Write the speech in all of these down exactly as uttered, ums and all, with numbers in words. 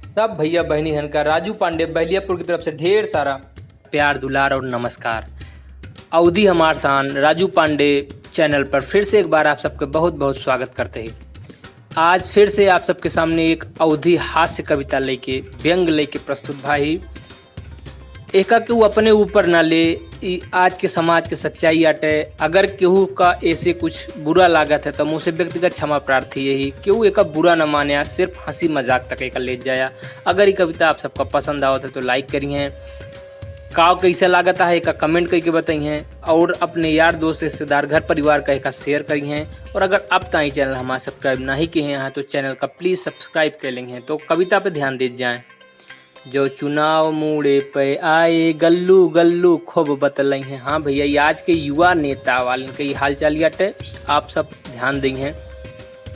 सब भैया बहनी हन का राजू पांडे बहलियापुर की तरफ से ढेर सारा प्यार, दुलार और नमस्कार। अवधी हमार शान राजू पांडे चैनल पर फिर से एक बार आप सबके बहुत बहुत स्वागत करते हैं। आज फिर से आप सबके सामने एक अवधी हास्य कविता लेके, व्यंग लेके प्रस्तुत भा ही। एका केहू अपने ऊपर ना ले, ई आज के समाज के सच्चाई आटे। अगर केहू का ऐसे कुछ बुरा लागत है तो मुझसे व्यक्तिगत क्षमा प्रार्थी यही। केहू एका बुरा न माने, सिर्फ हंसी मजाक तक एका ले जाया। अगर ये कविता आप सबका पसंद आवत है तो लाइक करिहें, काव कैसे लागत है एका कमेंट करके बताइहें, और अपने यार दोस्त रिश्तेदार घर परिवार का एका शेयर करिहें। और अगर अब ताई चैनल हमारा सब्सक्राइब नहीं किए हैं तो चैनल का प्लीज सब्सक्राइब कर लेंगे। तो कविता पे ध्यान दे जाएं। जो चुनाव मूड़े पे आए, गल्लू गल्लू खूब बतलइहें। हाँ भैया, ये आज के युवा नेता वालन के ई हाल चाल अटे, आप सब ध्यान दइहें,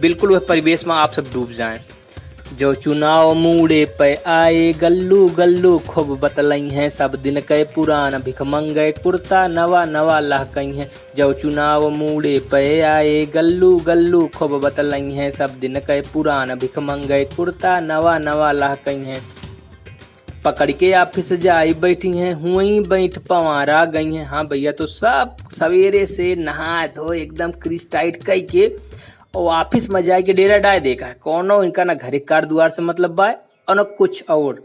बिल्कुल वह परिवेश में आप सब डूब जाएं। जो चुनाव मूड़े पे आए, गल्लू गल्लू खूब बतलइहें, सब दिन के पुरान भिख मंगे कुर्ता नवा नवा लहकइहें। जौ चुनाव मूड़े पे आए, गल्लू गल्लू खूब बतलइहें, सब दिन के पुरान भिख मंगे कुर्ता नवा नवा लहकइहें। पकड़ के ऑफिस जाई बैठी हैं, हुई बैठ पंवारा गई हैं। हाँ भैया, तो सब सवेरे से नहाए धोए एकदम क्रीस टाइट कई के और ऑफिस में जाए के डेरा डाय देखा है। कौनो इनका ना घरे कार दुआर से मतलब बाय और न कुछ और।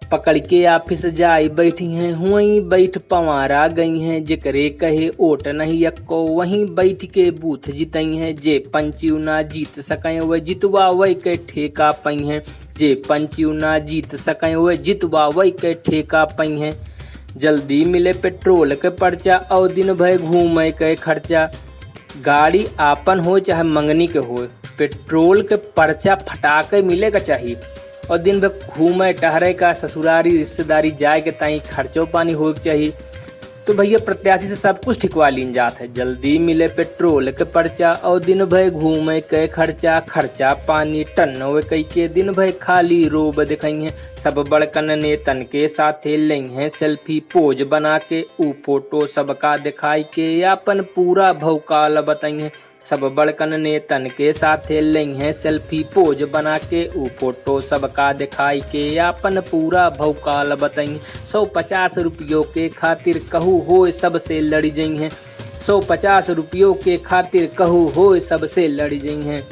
पकड़ के ऑफिस जाई बैठी हैं, हुई बैठ पंवारा गई हैं। जेकरे कहे ओट नहीं अक्को, वहीं बैठ के बूथ जितइहें। जे पंचिउ ना जीत सकें, वह जितवावै के ठेका पइहें। जे पंचिउ ना जीत सकें, वह जितवावै के ठेका पइहें। जल्दी मिले पेट्रोल के पर्चा और दिन भर घूमे के खर्चा। गाड़ी आपन हो चाहे मंगनी के हो, पेट्रोल के पर्चा फटाके मिले के चाही। और दिन भर घूमे टहरे का, ससुरारी रिश्तेदारी जाए के ताई खर्चो पानी होए के चाही। तो भैया, प्रत्याशी से सब कुछ ठिकवा लीन जात है। जल्दी मिले पेट्रोल के पर्चा और दिन भर घूमे के खर्चा, खर्चा पानी टन्नवे कई के दिन भर खाली रोब दिखइहें। सब बड़कन नेतन के साथे लइहें सेल्फी पोज बना के, ऊ फोटो सबका दिखाई के आपन पूरा भौकाल बतइहें। सब बड़कन नेतन के साथे लइहें सेल्फी पोज बना के, ऊ फोटो सबका दिखाई के आपन पूरा भौकाल बतइहें। सौ पचास रुपयों के खातिर कहू होए सबसे लड़ी जइहें। सौ पचास रुपयों के खातिर कहू होए सबसे लड़ी जइहें।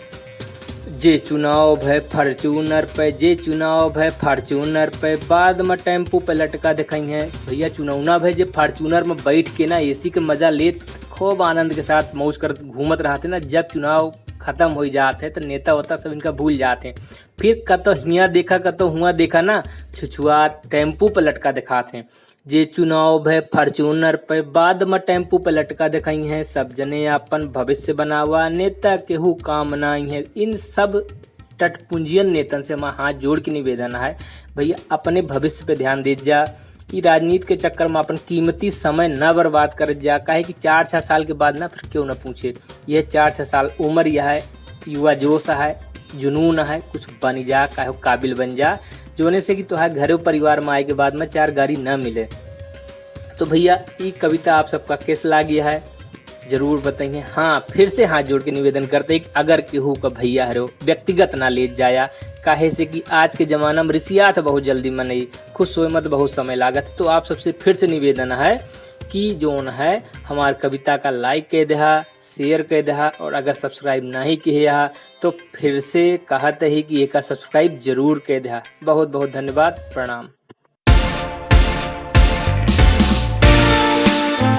जे चुनाव भय फॉर्च्यूनर पे, जे चुनाव भय फॉर्च्यूनर पे, बाद में टेम्पू पे लटका दिखइहें। भैया, चुनौना भय जे फॉर्च्यूनर में बैठ के ना एसी के मजा लेत खूब आनंद के साथ मौज करत घूमत रहते ना, जब चुनाव खत्म हो जात है तो नेता वेता सब इनका भूल जात हैं। फिर कतो हियाँ देखा, कतो हुआँ देखा ना, छुछुआत टेम्पू पे लटका दिखात हैं। जे चुनाव भय फॉर्च्यूनर पे, बाद में टेम्पू पे लटका दिखइहें। सब जने आपन भविष्य बनावा, नेता केहू काम नाई है। इन सब टटपुंजियन नेतन से हमार हाथ जोड़ के निवेदन है, भैया, अपने भविष्य पे ध्यान दीत जा। ई राजनीति के चक्कर में अपन कीमती समय न बर्बाद करत जा, काहे कि चार छह साल के बाद ना फिर केहू न पूछे। यह चार छह साल उम्र यह है, युवा जोश है, जुनून है, कुछ बन जा, काहे काबिल बन जा, जोने से कि तोहार घरे परिवार में आए के बाद में चार गारी न मिले। तो भैया, ई कविता आप सबका कैस लागी है, जरूर बताइए। हाँ, फिर से हाथ जोड़ के निवेदन करते हैं कि अगर केहू का भैया हरो, व्यक्तिगत ना लेत जाया, काहे से कि आज के जमाना में रिसियात बहुत जल्दी मनई, खुश होए मत बहुत समय लागत। तो आप सबसे फिर से निवेदन है कि जोन है हमार कविता का लाइक कह देहा, शेयर कह देहा, और अगर सब्सक्राइब नहीं किए हा तो फिर से कहत ही कि एका सब्सक्राइब जरूर कह देहा। बहुत बहुत धन्यवाद, प्रणाम।